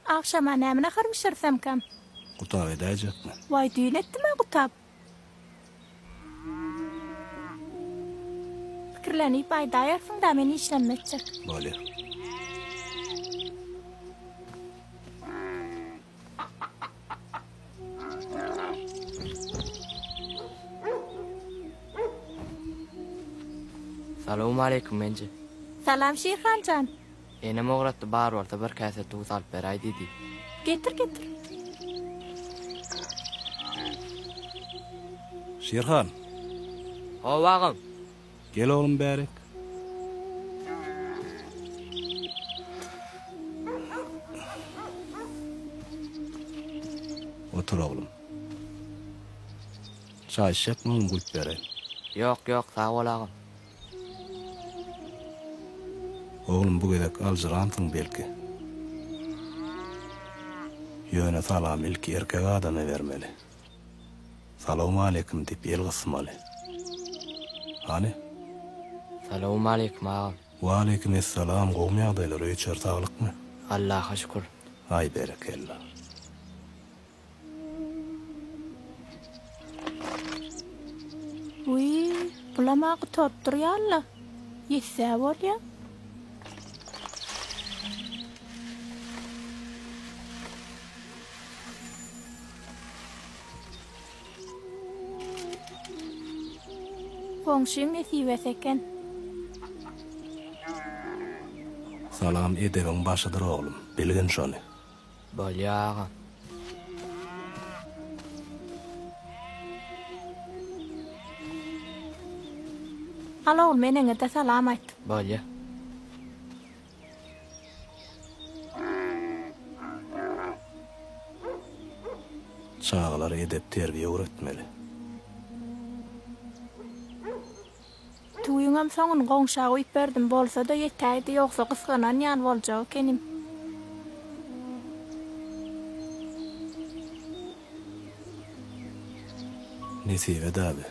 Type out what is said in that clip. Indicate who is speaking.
Speaker 1: Agşama näme nahar bişirsemkäm?
Speaker 2: Gutap edäýjekmi?
Speaker 1: Waý, düýn etdim-ä gutap. Pikirlenip aýdaýarsyň-da, men işlenme etjek.
Speaker 2: Bolýa.
Speaker 3: Salowmaleýkim enje.
Speaker 1: Salam Şirhan jan.
Speaker 3: Enem ogratdy bar bolsa bir käse duz alyp beräý diýdi.
Speaker 1: Getir getir.
Speaker 2: Şirhan.
Speaker 3: Hawa agam.
Speaker 2: Gel oglum bärik. Otur oglum. Çaý içjekmi oglum guýup bereýin.
Speaker 3: Ýok ýok sag bol agam.
Speaker 2: Oglum bu gezek aljyransyň belki. Ýöne salamy ilki erkek adama bermeli. Salowmaleýkim diýip el gysmaly. Hany?
Speaker 3: Salowmaleýkim agam.
Speaker 2: Waleýkim essalam gowmy ýagdaýlar öý içeri saglykmy?
Speaker 3: Allaha şükür.
Speaker 2: Aý berekella.
Speaker 1: Wiý, bulam-a gutaryp durýan-la. Ýetse bolýa. Goňşyň nesibesi eken.
Speaker 2: Salam edebiň başydyr oglum, bilgin şony.
Speaker 3: Bolýa agam.
Speaker 1: Al oglum eneňede salam aýt.
Speaker 3: Bolýa.
Speaker 2: Çagalara edep-terbiýe öwretmeli.
Speaker 1: Tüwiňem soňuny goňşa guýup berdim, bolsa-da ýetäýdi, ýogsa gysganan ýaly boljak ekenim.
Speaker 2: Nesibe dagy.